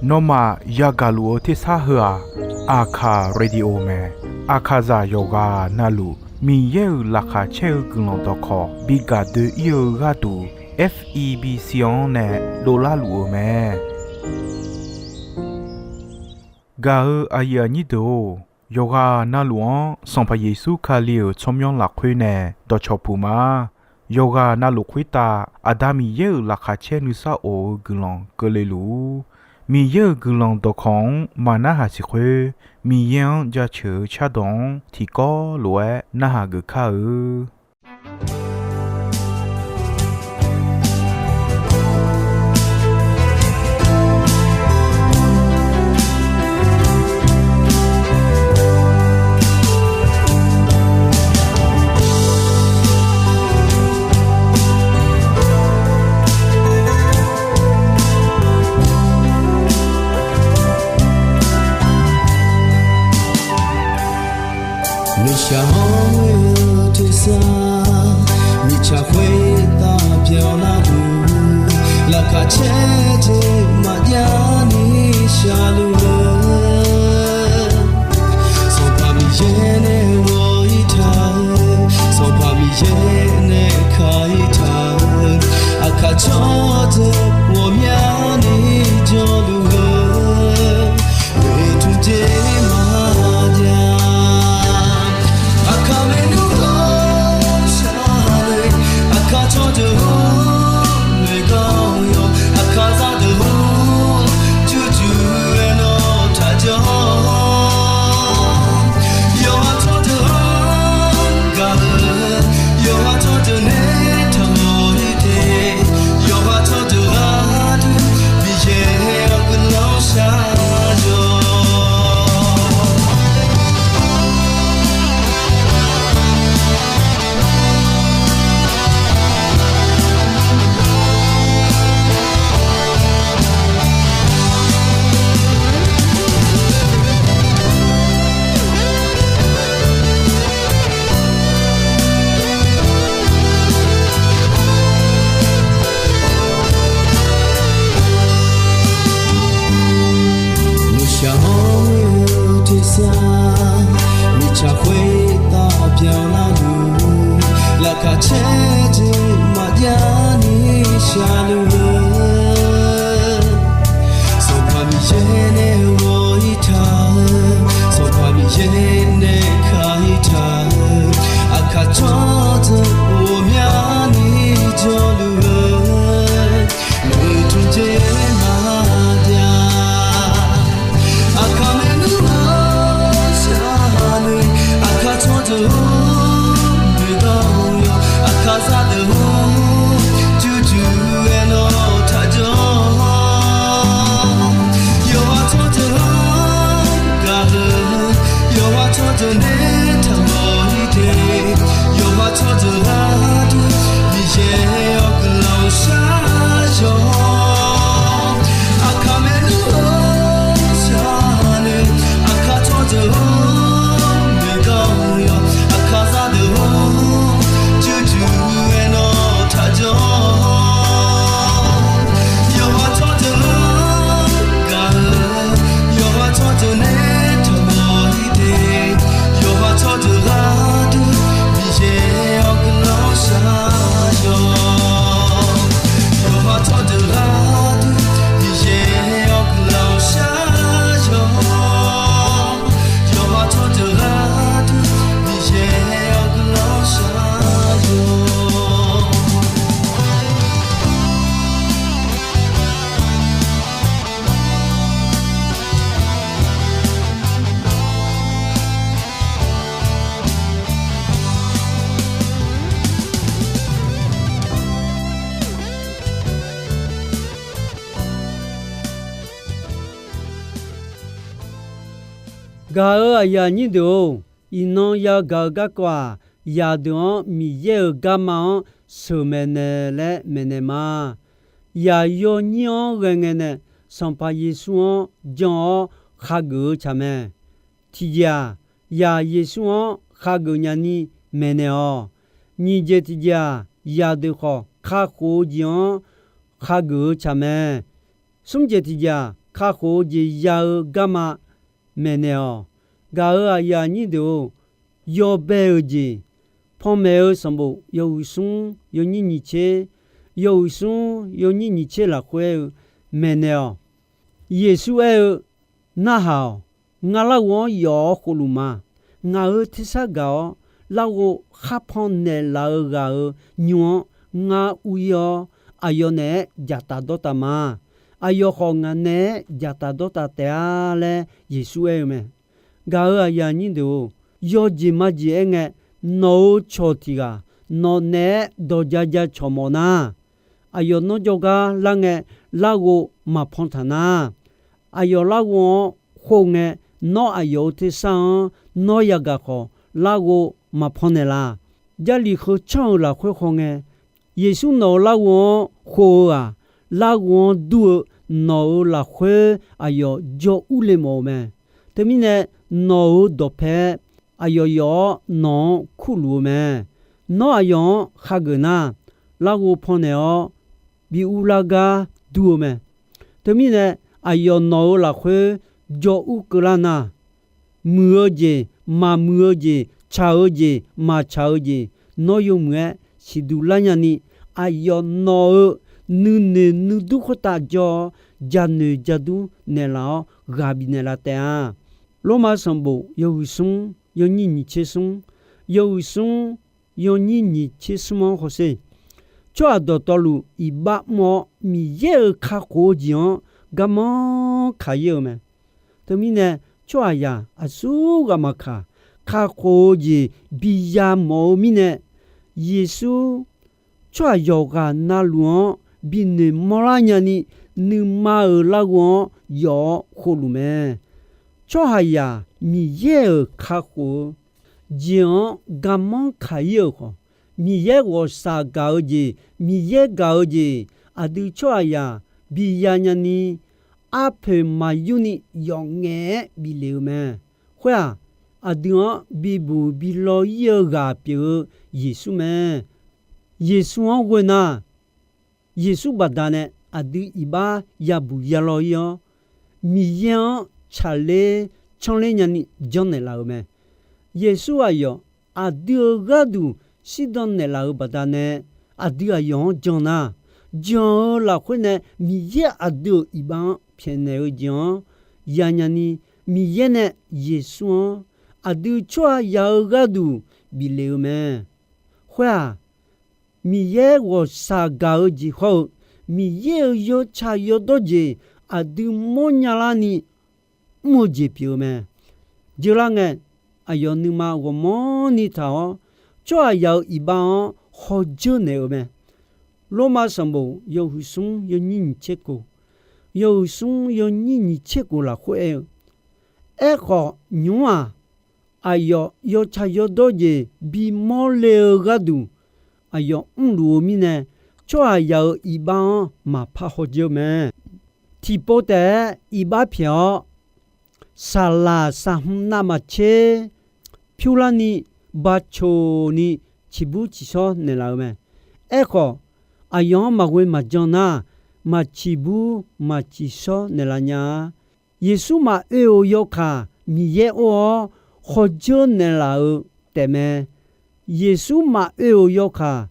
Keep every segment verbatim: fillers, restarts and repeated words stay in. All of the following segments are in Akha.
Nawmaf yagaq luf-eu tersar heu-aq, Aqkaq Radio mae. Aqkaqzaq yawqghaq navluf Miqyaer-euq laqkhaq caer-eu guiqlanq dawqkawq bi gaq doe-ir-eu gharduq, F E B C-anr nae dovlar luf-eu mae. Gaq-eu aqyuif aqnyir deuq-or, yawqghaq navluf-anr Sanqpaq Yeqsur Kali-euq tsawrmyanr lafkhoer nae dawqcawq puq ma. Yawqghaq navluf khoertav Aqda Miqyaer-euq laqkhaq caer nuisar of-eu guiqlanq keuvle luf-ur. Miqyaer-euq guiqlanq dawqkawq-anr maqnarhaq siq khoer, Miqyaer-anr jaceuq-eu cardawq-anr tiqkawv lof-aer narhaq geuf kar-eu. Nuishaq hawr-eu tersar, mirtsaq khoertav byanlar luf, laqkhaq caer jeq maqjav ni shaqluf-eu, Sanqpaq Miqyaer nae ghawq-ir taq-eu, Sanqpaq Miqyaer nae ka-ir taq-eu, aqkaq tsawrdeuq ghawqmyani jawrluf-eu, oeqtmq jeq maqjav. Aqkaq maernmr hawr shar-eu, aqkaq tsawrdeuq hawr noeqganq yawq, aqkaq zaqdeuq hawr jurjur-aer nawr taqjawr. Yawqha tsawrdeuq-anr gaq-eu, yawqha tsawrdeuq nae taqmawf-ir te, yawqha tsawrdeuq gharduq Miqyaer-anr guiqlanq shar-awr. Nuishaq hawr-eu tersar, mirtsaq khoertav byanlar luf, laqkhaq caer jeq maqjav ni shaqluf-eu, Sanqpaq Miqyaer nae ghawq-ir taq-eu, Sanqpaq Miqyaer nae ka-ir taq-eu, aqkaq tsawrdeuq ghawqmyani jawrluf-eu, oeqtmq jeq maqjav. Aqkaq maernmr hawr shar-eu, aqkaq tsawrdeuq hawr noeqganq yawq, aqkaq zaqdeuq hawr jurjur-aer nawr taqjawr. Yawqha tsawrdeuq-anr gaq-eu, yawqha tsawrdeuq nae taqmawf-ir te, yawqha tsawrdeuq gharduq Miqyaer-anr guiqlanq shar-awr. Aqkaq maernmr hawr shar-eu, aqkaq tsawrdeuq hawr noeqganq yawq, aqkaq zaqdeuq hawr jurjur-aer nawr taqjawr. Yawqha tsawrdeuq-anr gaq-eu, yawqha tsawrdeuq nae taqmawf-ir te, yawqha tsawrdeuq gharduq Miqyaer-anr guiqlanq shar-awr. Yawqha tsawrdeuq gharduq Miqyaer-anr guiqlanq shar-awr. Yawqha tsawrdeuq gharduq Miqyaer-anr guiqlanq shar-awr. Gaq-eu aqyuif aqnyir deuq-or, iqnan yagaq-eu garkawv-aq, yaqdeuq-anr Miqyaer-euq garma-anr sheuqmaeq naeq laer maeqnaeq ma. Yaq yawnyir-anr ghae ngae nae Sanqpaq Yeqsur-anr jan-awr khageuf-eu tsaq mae. Tiqjeq-aq, yaq Yeqsur-anr khageuf nyani maeqnaeq-awq. Nyiq jeq tiqjeq-aq, yaqdeuq khawf kakhof-eu jeq-anr khageuf-eu tsaq mae. Smr jeq tiq jeq-aq, kakhof-eu jeq ya-eu garma maeqnaeq-awq. Gaq-euq aqyuif aqnyir deuq-or, yawbae-euq jeq, panmaeq-eu sanqbof yawhuiq smr yawnyir nyiq tser, yawhuiq smr yawnyir nyiq tser lafkhoer aer-eu maeqnaeq-awq. Yeqsur aer-eu, Narhaq-awq. Ngar larghov-anr yawf-awr khofluf ma. Ngaq-euq tersar gaq-awr, larghov kharpan naeqlaf-eu ghaq-euq nymr-anr ngar ur-ir-awr, aqyawf naeq-aer dzaqtaf dawrtaf ma. Aqyawf khawf ngaq naeq-aer dzaqtaf dawrtaf taef-a laer Yeqsur aer-eu mae. Gaq-euq aqyuif aqnyir deuq-or, yawjeq majeq aerngae, nawq-euq cawq tiq ghaq nawq naeq-aer dawq ja ja cawq mawf nar, aqyawf nawr jawrgar lar ngae, larghov maqpan taq nar, aqyawf larghov-anr khov ngae, nawr aqyawf-euq tersar-anr nawr yagaq khawf, larghov maqpan naeqlaf. Jarlif heu canr-eu lafkhoer hawngae, Yeqsur nawq-euq larghov-anr khov-eu-aq, larghov-anr dur-eu nawq-euq lafkhoer aqyawf jawr urle mawf-eu mae. Teumirnae, nawq-euq dawqpae-aer aqyawf yawf-awr nawq-anr kurluf-eu mae. Nawr aqyawf-anr khageuf nar, larghov pannaeq-awr bi urlar gar dur-eu mae. Teumirnae, aqyawf nawq-euq lafkhoer jawr ur keuvlar nar, muiq-eu jeq, maqmuiq-eu jeq, tsaq-eu jeq, maqtsaq-eu jeq, nawr yawmuiq-aer siqduq lar nyani, aqyawf nawq-euq nuinoeq nuidur khoertav jawr-awr, jaqnoeq jaqdur naeqlaf-awr ghaq bifnaeq laf taef-a. Lormav sanqbof yawhuiq smr yawnyir nyiq tser smr, yawhuiq smr yawnyir nyiq tser smr-anr hawsher. Tsawrhaq dawqtawvluf iqbax mr-awr, Miqyaer-euq kakhof-eu jeq-anr garmanr kaq-ir-eu mae. Teumirnae, tsawrhaqzaq aqsur ghaq maqkaq, kakhof-eu jeq biya mawf-eu mirnae, Yeqsur tsawrhaq yawqghaq navluf-anr binoeq mawrlar nyani, nuima-euq larghov-anr yawf-awr khofluf mae. Tsawrhaqzaq Miqyaer-euq kakhof-eu jeq-anr garmanr kaq-ir-euq khawf, Miqyaer ghawqshaq gaq-eu jeq, Miqyaer gaq-eu jeq, aqdui tsawrhaqzaq biya nyani, arpoeq maqyurni yawf ngaef-aer bif lef-eu mae. Khoer-aq, aqdui-anr bibuq bi law-ir-eu ghaq pyeuf-eu Yeqsur mae. Yeqsur-anr ghoe nar, Yeqsur baqdanae aqdui iqbax yabuq yalaw-ir-awr, Miqyaer-anr tsaqler canrler nyani janrnaeq laf-euq mae. Yeqsur aqyawf aqdui-euq gharduq shirdan naeqlaf-euq baqdanae, aqdui aqyawf-anr jan nar, jan-eu lafkhoer nae Miqyaer aqdui-euq iqbax-anr pyaeqnaeq-eu jeq-anr yanya ni, Miqyaer nae Yeqsur-anr aqdui tsawrhaqzaq-eu gharduq bif lef-eu mae. Khoer-aq, Miqyaer ghawqshaq gaq-eu jeq hawr-eu, Miqyaer-euq yawtsaq yawdawr jeq aqdui mawrnya larni mr-eu jeq pyeuf-eu mae. Jeular ngae, aqyawf nuima ghawqmanrni taq-awr, tsawrhaqzaq-euq iqbax-anr hawdzeur naeq-eu mae. Lormav sanqbof yawhuiq smr yawnyir nyiq tser kof, yawhuiq smr yawnyir nyiq tser kof lafkhoer aer-eu, Aerkhawf, nymr-aq, aqyawf yawtsaq yawdawr jeq bimawr le-eu gharduq, aqyawf mrluf-eu mirnae, tsawrhaqzaq-euq iqbax-anr maqpar hawdzeur mae. Tiqpov taef-aer iqbax pyaeq-awr, saqlaq saqhmq navmaqtser pyur larni, baqcoq ni ciqbur ciqshawr naeqlaf-eu mae. Aerkhawf, aqyawf-anr maqghoe maqjan nar, maqciqbur maqciqshawr naeqlaf nya-a. Yeqsur maqoe-euq yawkaq Miqyaer or-awr, hawdzeur naeqlaf-eu taefmae. Yeqsur maqoe-euq yawkaq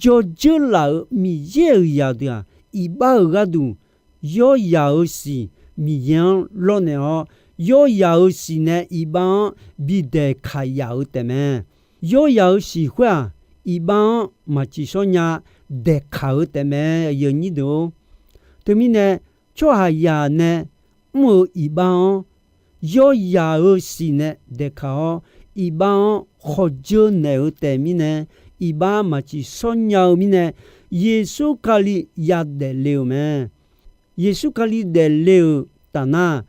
jawrdzeur laf-euq Miqyaer-euq zaqdeuq-aq, iqbax-euq gharduq yawryaq-euq siq Miqyaer-anr lawrnaeq-awr, yawryaq-euq siq nae iqbax-anr bidaeq kaq yaf-euq taefmae. Yawryaq-euq siq khoer-aq, iqbax-anr maqciqshawr nya daeqkaq-eu taefmae. Aqyuif aqnyir deuq-or, teumirnae tsawrhaqzaq nae mr-euq iqbax-anr yawryaq-euq siq nae daeqkaq-awr, iqbax-anr hawdzeur naeq-eu taef mirnae, iqbax maqciqshawr nya-eu mirnae, Yeqsur Kali yadaef le-euq mae. Yeqsur Kali daefle-euq tafnar,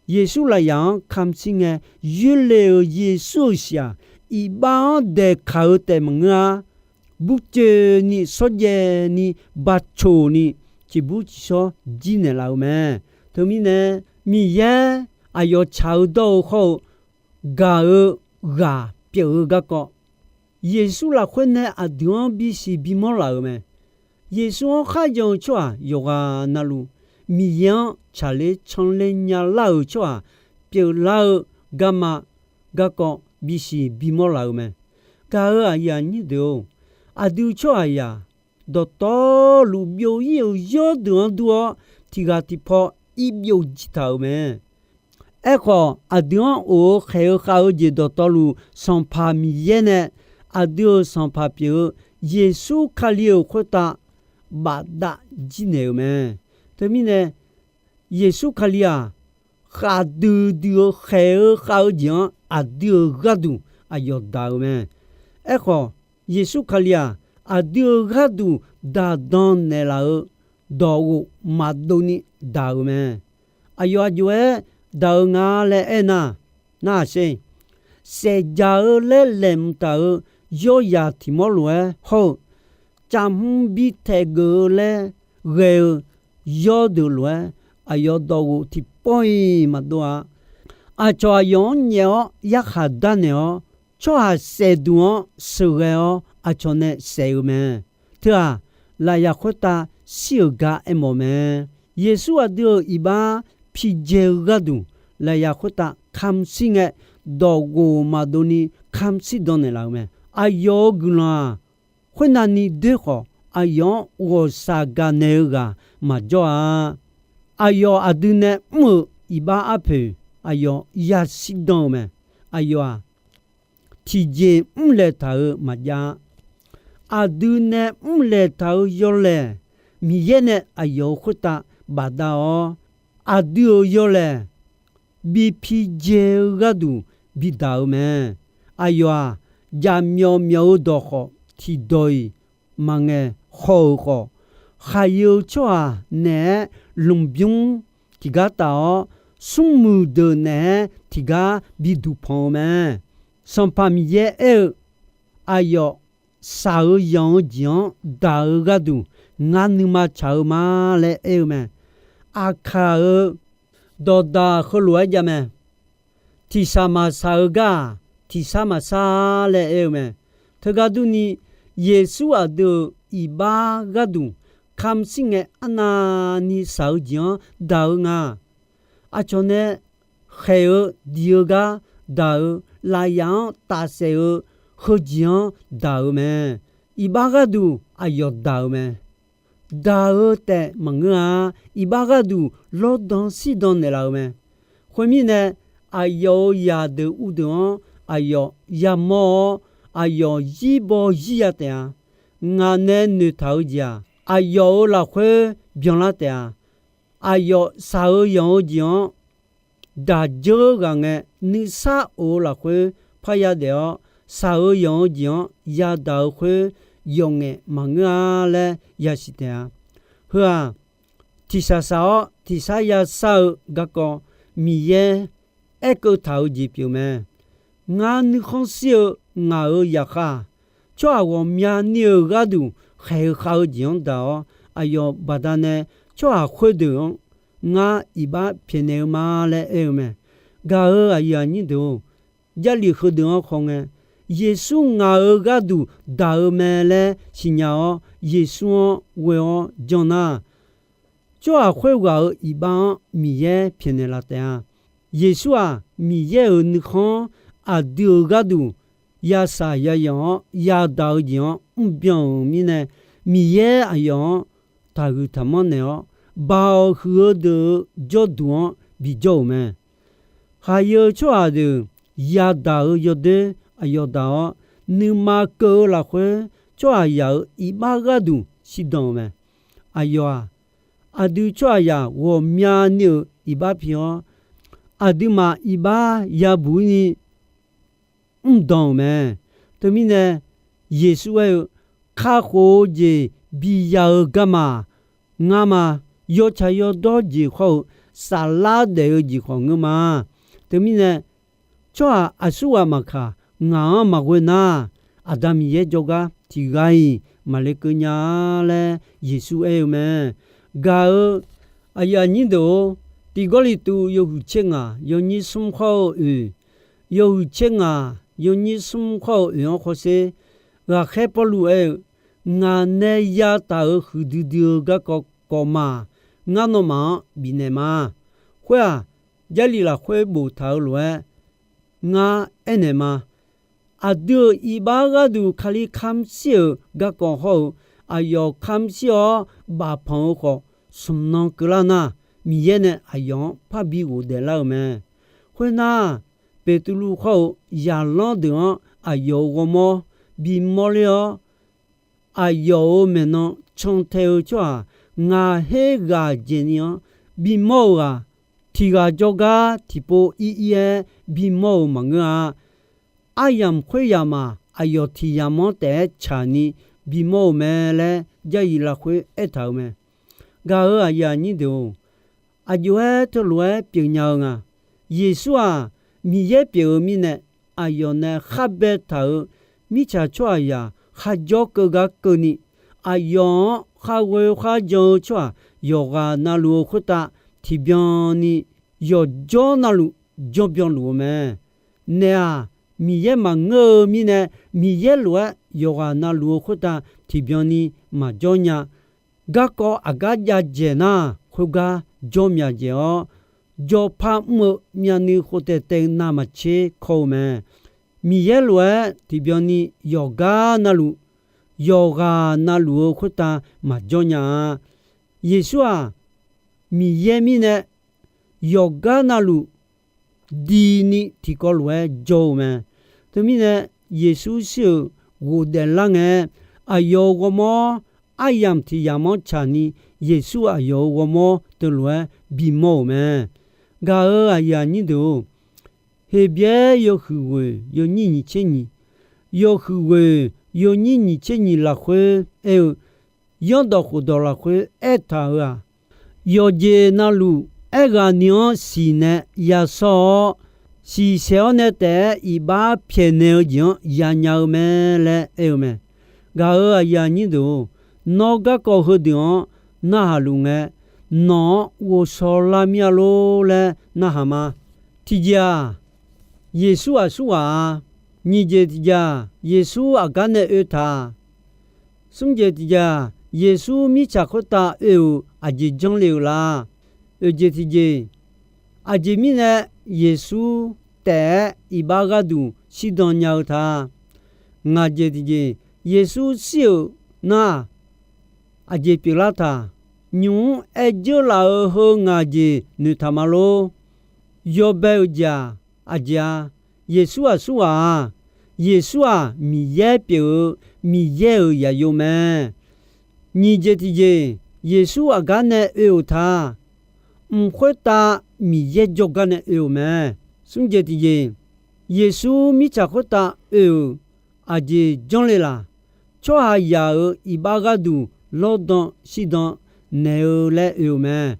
Yeqsur lafyaq-anr kamq shir ngae, yoerle-euq Yeqsur-euq siq-aq, iqbax-anr daeqkaq-eu taef maqngeur-a. Burcoeni shawrjaev ni, baqcoq ni, ciqbur ciqshawr jir naeqlaf-eu mae. Teumirnae, Miqyaer aqyawf tsaq-eu dawr-eu hawr-eu gaq-eu ghaq pyeuf-eu garkawv, Yeqsur lafkhoer nae aqdui-anr bisiq bimawr laf-euq mae. Yeqsur-anr kharjan-eu tsawrhaq yawqghaq na luf, Miqyaer-anr tsaqler canler nyalar-euq tsawrhaq pyeuflar-eu garma garkawv bisiq bimawr laf-euq mae. Gaq-euq aqyuif aqnyir deuq-or, aqdui tsawrhaqzaq dawqtawvluf byov-ir-euq yawrdeuq-anr dur-awr, tiq ghaq tiq paw ir byov jir taq-euq mae. Aerkhawf, aqdui-anr of-eu khaeq-eu khav-eu jeq dawqtawvluf, Sanqpaq Miqyaer nae aqdui-euq Sanqpaq pyeuf-eu Yeqsur Kali-euq khoertav bafdav jir naeq-euq mae. Teumirnae, Yeqsur Kali-aq, khaqdui dui-eu khaeq-eu khav-eu jeq-anr aqdui-euq gharduq aqyawf daq-euq mae. Aerkhawf, Yeqsur Kali-aq, aqdui-euq gharduq daqdan naeqlaf-eu dawqghof maqdov ni daq-euq mae. Aqyawf aqjox-aer daq-eu nga laer aernar, narhaq sher. Saefjaq-eu laer laeqhmq taq-euq yawrzaq tiq mawr lof-aer hawr-eu, cavhmr bi taeq geuf-eu laer ghae-eu yawrdeuq lof-aer, aqyawf dawqghof tiqpawf-iq maqdov-a. Aqcawq aqyawf-anr nyaef-awr yarkhaq darnaeq-awr, tsawrhaq saefduq-anr sheuqghae-awr aqcawq nae saef-eu mae. Teu-aq, lafyaq khoertav shir-euq gar aermawf mae. Yeqsur aqdui-euq iqbax pijae-eu gharduq, lafyaq khoertav kamq shir ngae, dawqghof maqdov ni kamq shir dan naeqlaf-eu mae. Aqyawf-euq guiqlanq-aq, khoernav ni doer khawf, aqyawf-anr ghawqshaq gaqnaeq-eu ghaq maqjawr-a. Aqyawf aqdui nae mr-euq iqbax arpoeq, aqyawf yashir dan-eu mae. Aqyawf-aq, tiqjeq mrlaeq taq-euq maqjav-a. Aqdui nae mrlaeq taq-euq yawlaeq, Miqyaer nae aqyawf-euq khoertav bafdav-awr, aqdui-euq yawlaeq bi pijae-eu gharduq bidaq-eu mae. Aqyawf-aq, jaqmyawf myawf-eu dawq khawf tiqdawq-iq maqngaeq haw-euq khawf, khaqyeu tsawrhaq naeq-aer lmqbymr tiqgar taf-awr, smrmuiq deuq naeq-aer tiqgar biduq panq-eu mae. Sanqpaq Miqyaer aer-eu, Aqyawf shaq-eu yanq-eu jeq-anr daq-eu gharduq, ngar nuima tsaq-eu ma laer aer-eu mae. Aqkaq-euq dawqdaq heulof-aer jav mae. Tiqshaq maqshaq-eu gar-aq, tiqshar maqshar laer aer-eu mae. Teugar durni, Yeqsur aqdui-euq iqbax gharduq kamq shir ngae, arnavni shaq-eu jeq-anr daq-eu nga. Aqcawq nae khaeq-eu diq-eu gar daq-eu, lafyaq-anr tafsaef-eu heujeq-anr daq-eu mae. Iqbax gharduq aqyawf daq-eu mae. Daq-eu taef maqngeur-a. Iqbax gharduq lawrdan shirdan naeqlaf-eu mae. Khoermirnae, aqyawf-euq zaqdeuq uvdeuq-anr aqyawf yamawr-awr, aqyawf zirbaw zirya taef-a. Ngaq nae noeqtaq-eu jeq-aq, aqyawf-euq lafkhoer byanlar taef-a. Aqyawf shaq-eu yanq-eu jeq-anr daq dzeur ghaq ngae, nuisar of-eu lafkhoer parya daef-awr, shaq-eu yanq-eu jeq-anr yadaq-eu khoer yawf ngaef maqngeur-a laer yasiq taef-a. Heu-aq, tiqshaq shaq-awr tiqshar yashar-eu garkawv Miqyaer aerkeuv taq-eu jeq pyeuf mae. Ngar nuikhanr shir-eu ngaq-euq zaqkhav-aq, tsawrhaq ghawqmyani-euq gharduq khaeq-eu khav-eu jeq-anr daq-awr, aqyawf baqdanae tsawrhaq khoerdeuq-anr ngar iqbax pyaeqnaeq-eu ma laer aer-eu mae. Gaq-euq aqyuif aqnyir deuq-or, Jarlif heudeuq-anr khawf ngae, Yeqsur ngaq-euq gharduq daq-eu mae laer siqnya-awr, Yeqsur-anr ghoe-awr jan nar, tsawrhaq khoerghaq-euq iqbax-anr Miqyaer pyaeqnaeq laf taef-a. Yeqsur-aq, Miqyaer-euq nuikhanr aqdui-euq gharduq yashaq yayanq-awr yadaq-eu jeq-anr mrbyan-euq mirnae, Miqyaer aqyawf-anr taqhuiq taqmanr naeq-awr, Baoq huiq-eu deuq-euq jawrduq-anr bijawr-euq mae. Khaqyeu tsawrhaq deuq yadaq-euq yawdoer aqyawf daq-awr, nuima keuv-eu lafkhoer tsawrhaqzaq-euq iqbax gharduq shirdan-euq mae. Aqyawf-aq, aqdui tsawrhaqzaq ghawqmyani-euq iqbax pi-awr, aqduimaf iqbax yabuq-ir ni mrdan-euq mae. Teumirnae, Yeqsur aer-eu, Kakhof-eu jeq biya-eu garma-aq, ngar ma. Yawtsaq yawdawr jeq khawr-eu saflar daef-eu jeq khawf ngeur ma. Teumirnae, tsawrhaq aqsurghaq maqkaq, ngaq-anr maqghoe nar, Aqda Miqyaer jawrgar tiq ghaq-iq maqle keuv nya laer Yeqsur aer-eu mae. Gaq-eu aqyuif aqnyir deuq-or, tiq Gawrliqtu yawhuiq tser ngaq yawnyir smr khawr-eu oeq, yawhuiq tser ngaq yawnyir smr khawr-eu oeq-anr khawf sher, ghaqkhaer Pawrluv aer-eu, Ngaq nae yataq-euq huiqdui dui-eu garkawv kawv ma-aq, ngar nawmaf-anr bifnaeq ma. Khoer-aq, Jarlif lafkhoer boftaq-euq lof-aer ngar aernaeq ma. Aqdui-euq iqbax gharduq Kali kamq shir-euq garkawv hawr-eu, aqyawf kamq shir-awr bafpanq-eu khawf, smq nan keuvlar nar, Miqyaer nae aqyawf-anr parbi ghofdaef lar-euq mae. Khoernar, Beqtuvluv khawr-eu zaqlanr deuq-anr aqyawf-euq ghawrmawr bimawr ler-awr, aqyawf-euq maeqnan cantae-eu tsawrhaq ngaq her ghaq dzaeqni-anr bimawr-euq ghaq, tiq ghaq jawrgar tiqpov ir ir-aer bimawr-euq maqngeur-a. Aryamq khoeryamq-aq, aqyawf tiq yamq-anr taef-aer tsaqni bimawr-euq mae laer Jarlif lafkhoer aertaq-euq mae. Gaq-euq aqyuif aqnyir deuq-or, aqjox-aer teulof-aer pyeufnya-eu nga. Yeqsur-aq, Miqyaer pyeuf-eu mirnae, aqyawf nae khar baetaq-euq mirtsaq tsawrhaqzaq kharjawr keuv gar keuvni, aqyawf-anr kharghoe kharjan-eu tsawrhaq yawqghaq navluf-eu khoertav tiqbyan ni yawqjawr navluf janrbyan luf-eu mae. Naef-aq, Miqyaer maqngeur-eu mirnae, Miqyaer lof-aer yawqghaq navluf-eu khoertav tiqbyan ni maqjawr nya. Garkawv aqgar jav dzaeq nar, khoergar jawr myav dzaeq-awr, jawrpar mr-eu myavnuiv khoftaeq taev navmaqtser kawr-eu mae. Miqyaer lof-aer tiqbyan ni yawqgar navluf, yawqghaq navluf-eu khoertav maqjawr nya-a. Yeqsur-aq, Miqyaer mirnae yawqgar navluf dini tiqkawv lof-aer jawr-eu mae. Teumirnae, Yeqsur shir-euq ghofdaef lar ngae, aqyawf-euq ghawrmawr aryamq tiq yamq-anr tsaqni, Yeqsur aqyawf-euq ghawrmawr teulof-aer bimawr-euq mae. Gaq-euq aqyuif aqnyir deuq-or, Heqbyaer yawhuiq ghoeq yawnyir nyiq tser nyiq, yawhuiq ghoeq yawnyir nyiq tser nyiq lafkhoer aer-eu, Zanrdawq khofdawq lafkhoer aertaq-euq-aq, yawqjeq navluf aerghaqni-anr siqnae yashawr-awr, siqsaeq-awr nae taef-aer iqbax pyaeqnaeq-eu jeq-anr yanya-eu mae laer aer-eu mae. Gaq-euq aqyuif aqnyir deuq-or, nawr garkawv heudeuq-anr narhaq luf ngae, nawq-anr ghovshaw lar mir-a lor laer narhaq ma. Tiqjeq-aq, Yeqsur aqsurghaq-a. Nyiq jeq tiqjeq-aq, Yeqsur aqgar nae oe taq-a. Smr jeq tiqjeq-aq, Yeqsur mirtsaq khoertav oe-euq aqjeq janrle-euq la? Oeq jeq tiqjeq, aqjeq mirnae Yeqsur taef-aer iqbax gharduq shirdan nya-eu ta? Ngaq jeq tiqjeq, Yeqsur shir-euq nar, aqjeq pyeuflar taq? Nymq-mr aer dzeur laf-euq heu ngaq jeq noeqtaq ma lor. Yawbae-euq jeq-aq, aqjeq-a, Yeqsur aqsurghaq-aq, Yeqsur-aq, Miqyaer pyeuf-eu, Miqyaer-euq zaqyo mae. Nyiq jeq tiqjeq, Yeqsur aqgar nae oe-euq ta? Mq khoertav Miqyaer jawrgar nae oe-euq mae. Smr jeq tiqjeq, Yeqsur mirtsaq khoertav oe-euq aqjeq janrle laq? Tsawrhaqzaq-euq iqbax gharduq lawrdan shirdan naeq-eu laer oe-euq mae.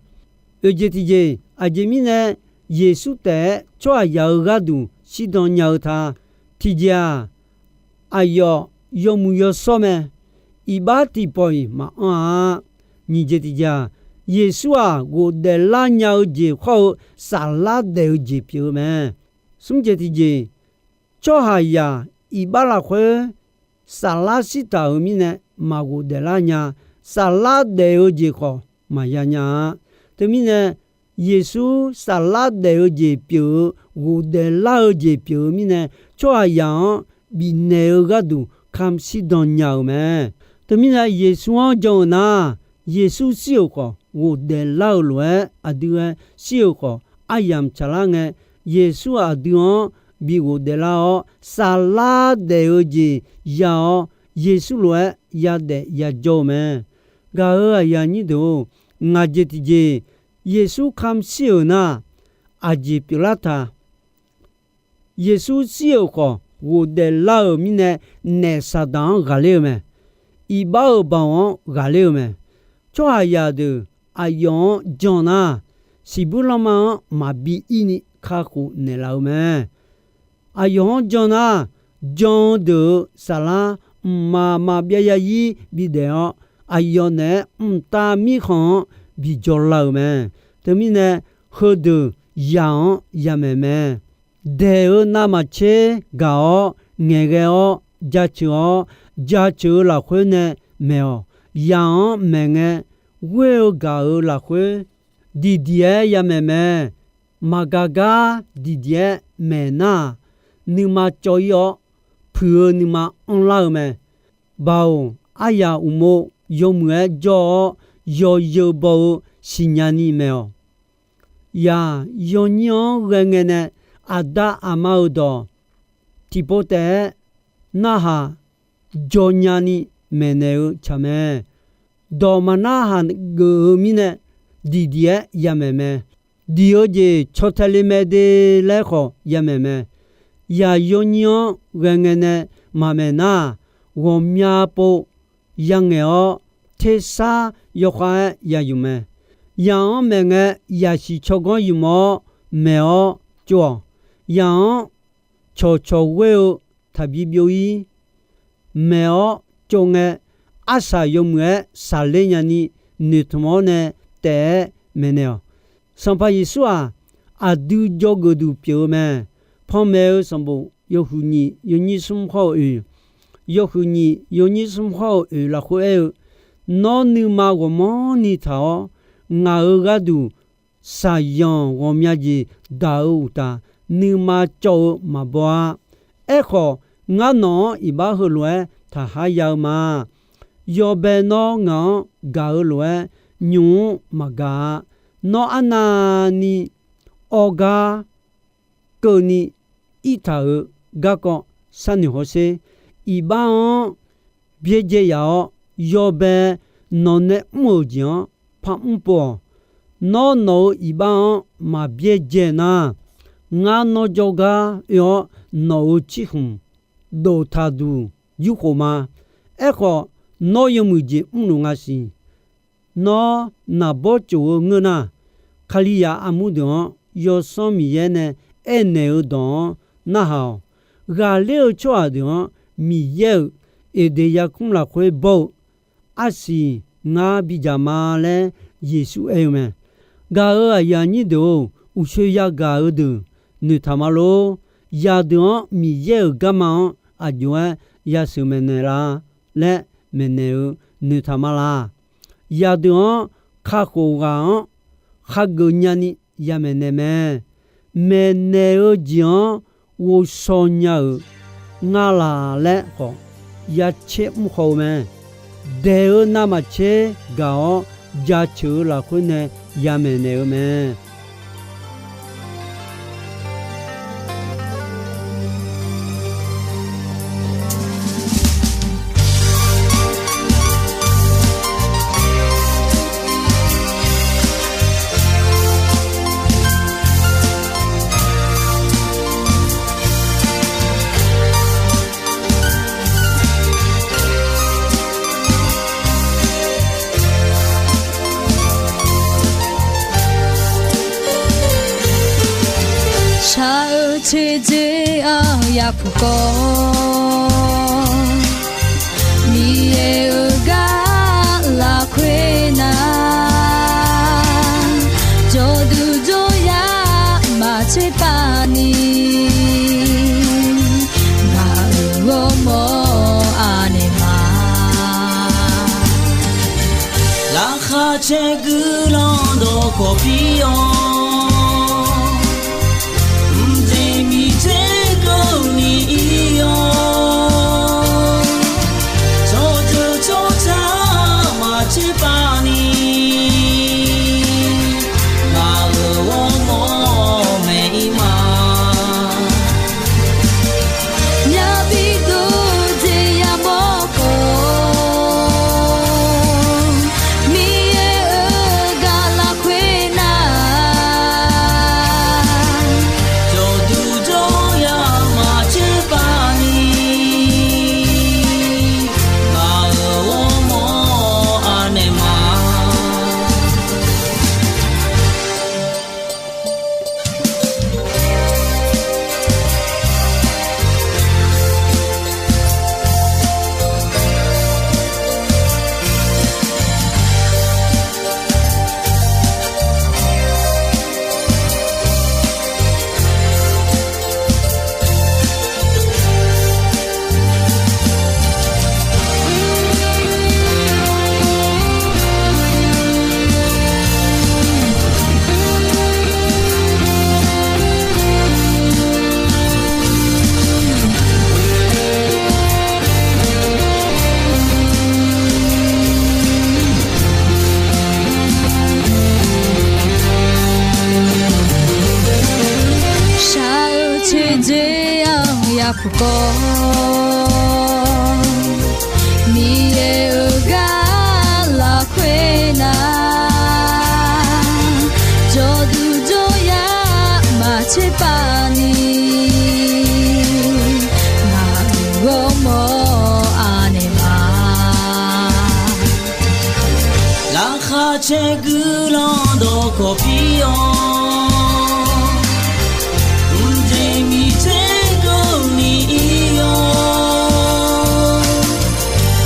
Oeq jeq tiqjeq, aqjeq mirnae Yeqsur taef-aer tsawrhaqzaq-euq gharduq shirdan nya-eu ta? Tiqjeq-aq, aqyawf yawmuiq yawshawr mae. Iqbax tiqpawf-iq maqanr-a. Nyiq jeq tiqjeq-aq, Yeqsur-aq, ghofdaef lar nya-eu jeq khawr-eu saflar daef-eu jeq pyeuf-eu mae. Smr jeq tiqjeq, tsawrhaqzaq iqbax lafkhoer saflar shirtaq-euq mirnae maqghof daeflar nya. Saflar daef-eu jeq khawf maqya nya-a. Teumirnae, Yeqsur saflar daef-eu jeq pyeuf-eu ghofdaef lar-eu jeq pyeuf-eu mirnae, tsawrhaqzaq-anr bifnaeq-eu gharduq kamq shirdan nya-euq mae. Teumirnae, Yeqsur-anr jan-euq nar, Yeqsur shir-euq khawf ghofdaef lar-eu lof-aer, aqdui-aer shir-euq khawf aryamq tsaqlar ngae, Yeqsur aqdui-anr bi ghofdaef lar-awr, saflar daef-eu jeq ya-awr, Yeqsur lof-aer yadaef yajawr-eu mae. Gaq-euq aqyuif aqnyir deuq-or, ngaq jeq tiqjeq, Yeqsur kamq shir-euq nar, aqjeq pyeuflar taq? Yeqsur shir-euq khawf ghofdaef lar-euq mirnae, naef Saqdaq-anr ghaqler-eu mae. Iqbax-euq baoq-anr ghaqler-eu mae. Tsawrhaqzaq deuq aqyawf-anr jan nar, siqbuir lanma-anr maqbi ir ni kakhof naeqlaf-eu mae. Aqyawf-anr jan nar, jan-eu deuq-euq saflar mqmaq maqbyav yazir bidaef-awr, aqyawf naeq-aer mqtav mirkhanq-anr bi jawrlar-euq mae. Teumirnae, heudeuq zaq-anr yamaeq mae. Daeq-eu navmaqtser gaq-awr ngaeqghae-awr jaceuq-awr, jaceuq-eu lafkhoer nae maeq-awq. Zaq-anr maeqngae, ghoer-eu gaq-euq lafkhoer, diqdiq-aer yamaeq mae. Maqgaq gar diqdiq-aer maeq nar-aq, nuima cawv-ir-awr, puiq-eu nuima anrlar-eu mae. Baoq, aryaq uqmov yawmuiq-aer jawr-awr, yawzeu baw-eu siqnya ni maeq-awq. Yaq, yawnyir-anr ghae ngae nae aqda aqma-euq dawq tiqpov taef-aer narhaq jawnya ni maeqnaeq-eu tsaq mae. Dawq maqnar haq geuf-eu mirnae, diqdiq-aer yamaeq mae. Diq-eu jeq caw tae le mae de laer khawf yamaeq mae. Yaq, yawnyir-anr ghae ngae nae maqmaeq nar-aq, ghawqmya pov yangaeq-awr, tersar yawkhav-aer ya yuf mae. Yaq-anr maeq ngae, yaqsiq tsawrganr yuf-awr maeq-awr tsov-awq. Yaq-anr cawqcawq ghoer-eu taqbi byov-ir maeq-awr tsov ngae, arsaq yawmuiq-aer saqler nyani noeqtmq-awr nae taef-aer maeqnaeq-awq. Sanqpaq Yeqsur-aq, aqdui jawrgeuf duq pyeuf-eu mae. Panmaeq-eu sanqbof yawhuiq nyiq yawnyir smr hawr-eu oeq, yawhuiq nyiq yawnyir smr hawr-eu oeq lafkhoer aer-eu, Nawr nuima ghawqmanrni taq-awr, ngaq-euq gharduq saqyanq ghawqmya jeq daq-eu uqtaf, nuima cawv-eu maqbaw-a. Aerkhawf, ngar nawq-anr iqbax heulof-aer taqhar ya-eu ma. Yawbae nawr ngaq-anr gaq-eu lof-aer nymq-mr maqgaq-a. Nawr arnavni awr gar keuvni irtaq-euq garkawv sharnoeq hawsher. Iqbax-anr byaerdzae yaf-awr, yawbae nawq nae mr-euq jeq-anr par mr pov-awq. Nawr nawq-euq iqbax-anr maq byaerdzae nar, ngar nawr jawrgar oe-awr, nawq-euq tsirkhmq dof taq duq yurkhof ma. Aerkhawf, nawr yawmuiq jeq mrluf nga siq. Nawr naqbawr tsof-eu ngeur nar, Kalizaq armur deuq-anr Yawsanr Miqyaer nae aernaeq-eu dawq-anr narhaq-awq. Ghaqler-eu tsawrhaq deuq-anr Miqyaer-euq Eqdeq yarkmr lafkhoer bawr-eu arsiq ngar bidzaq ma laer Yeqsur aer-eu mae. Gaq-euq aqyuif aqnyir deuq-or, uqshoe yagaq-eu deuq noeqtaq ma lor. Zaqdeuq-anr Miqyaer-euq garma-anr aqjox-aer yasheuq maeqnaeq la laer maeqnaeq-eu noeqtaq ma laq. Zaqdeuq-anr kakhof ghaq-anr khageuf nyani yamaeq naeq mae. Maeqnaeq-eu jeq-anr ghovshaw nya-euq nga laq laer khawf, yacaer mr haw-eu mae. Daeq-eu navmaqtser gaq-awr jaceuq-eu lafkhoer nae yamaeq naeq-eu mae. Shaq-eu teqdzeq-anr yapuq kawv, Miqyaer-euq gar lafkhoer nar, jawrduq jawryar maqtser pav ni, ngaq-euq ghawrmawr anaeq ma. Laqkhaq caer guiqlanq dawqkawq pir-awr, mqjeq miqdzer keuvni ir-awr, tsawrjeuq tsawrca maqtser pav ni, ngaq-euq ghawrmawr maeq ir ma. Myavbi dovjeq yamawr khawf, Miqyaer-euq gar lafkhoer nar, jawrduq jawryar maqtser pav ni, Kawv, Miqyaer-euq gar lafkhoer nar, jawrduq jawryar maqtser pav ni, ngaq-euq ghawrmawr anaeq ma. Laqkhaq caer guiqlanq dawqkawq pir-awr, mqjeq miqter keuvni ir-awr,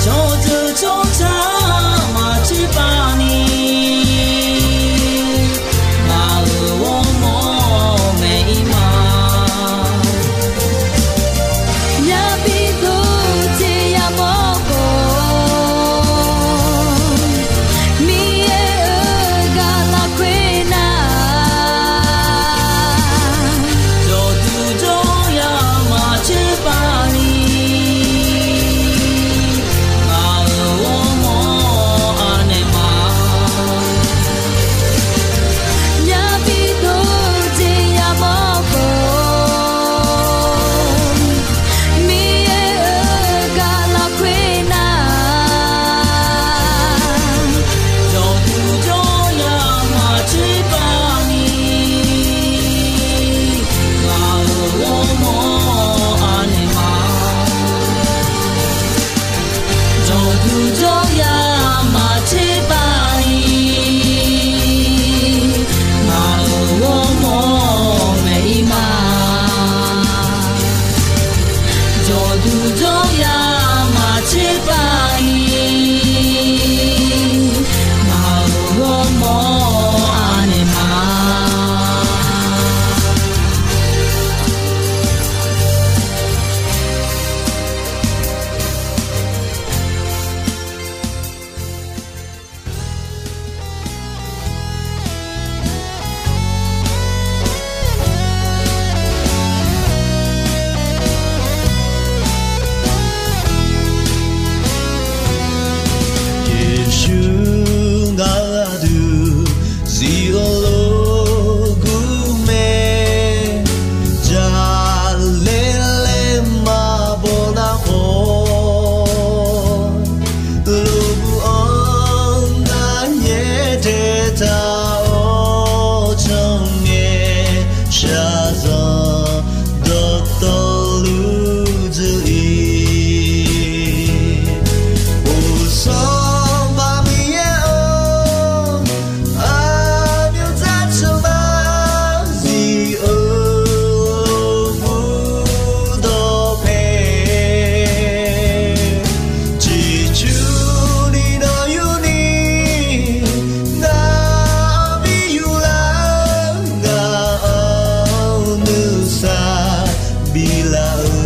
tsawrjeuq tsawrca maqtser pav ni, ngaq-euq ghawrmawr maeq-ir ma. Yabi dov jeq yamawr khawf, Miqyaer-euq gar lafkhoer nar, jawrduq jawryar maqtser pav ni, ngaq-euq ghawrmawr anaeq ma. Yabi dov jeq yamawr khawf, Miqyaer-euq gar lafkhoer nar, jawrduq jawryar maqtser pav ni, ngaq-euq ghawrmawr anaeq ma. Jawrduq jawryar maqtser pav ni, ngaq-euq ghawrmawr maeq-ir ma. Jawrduq jawryar maqtser pav ni, ngaq-euq ghawrmawr anaeq ma. Yeqsur ngaq-euq aqdui zif-eu lof gur mae, jaqlaer laer maqbaw nar khawf, lof gur-anr ngar nyaer taetaq-awr, tsawrngae shaqzanq dawqtawvluf dzuif-ir. Uqsanr maqbif yaer-eu aqmyanzar tsuif maqzif-eu lof gur dawqpae, ciqcurni nawq yurni ngar bi yurlar-eu, ngaq-anr nuisar biflaf-eu.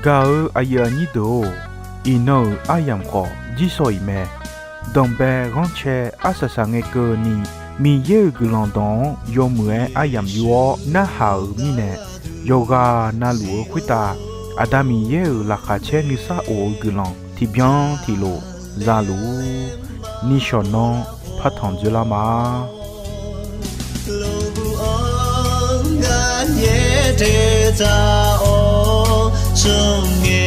Gaq-eu aqyuif aqnyir deuq-or, iqnan-euq aryamq khawf jirsawq-iq mae. Danqbae ghanrcae arsaq saqngae keuvni, Miqyaer-euq guiqlanq dawq-anr yawmuiq-aer aryamq yur-awr narhaq-euq mirnae, yawqghaq navluf-eu khoertav Aqda Miqyaer-euq laqkhaq caer nuisar of-eu guiqlanq tiqbyan tiqlof zaluf-ur. Nishawq nanr partanq dzoerlar ma. Lof gur-anr ngar nyaer taetaq-awr, tsawrngae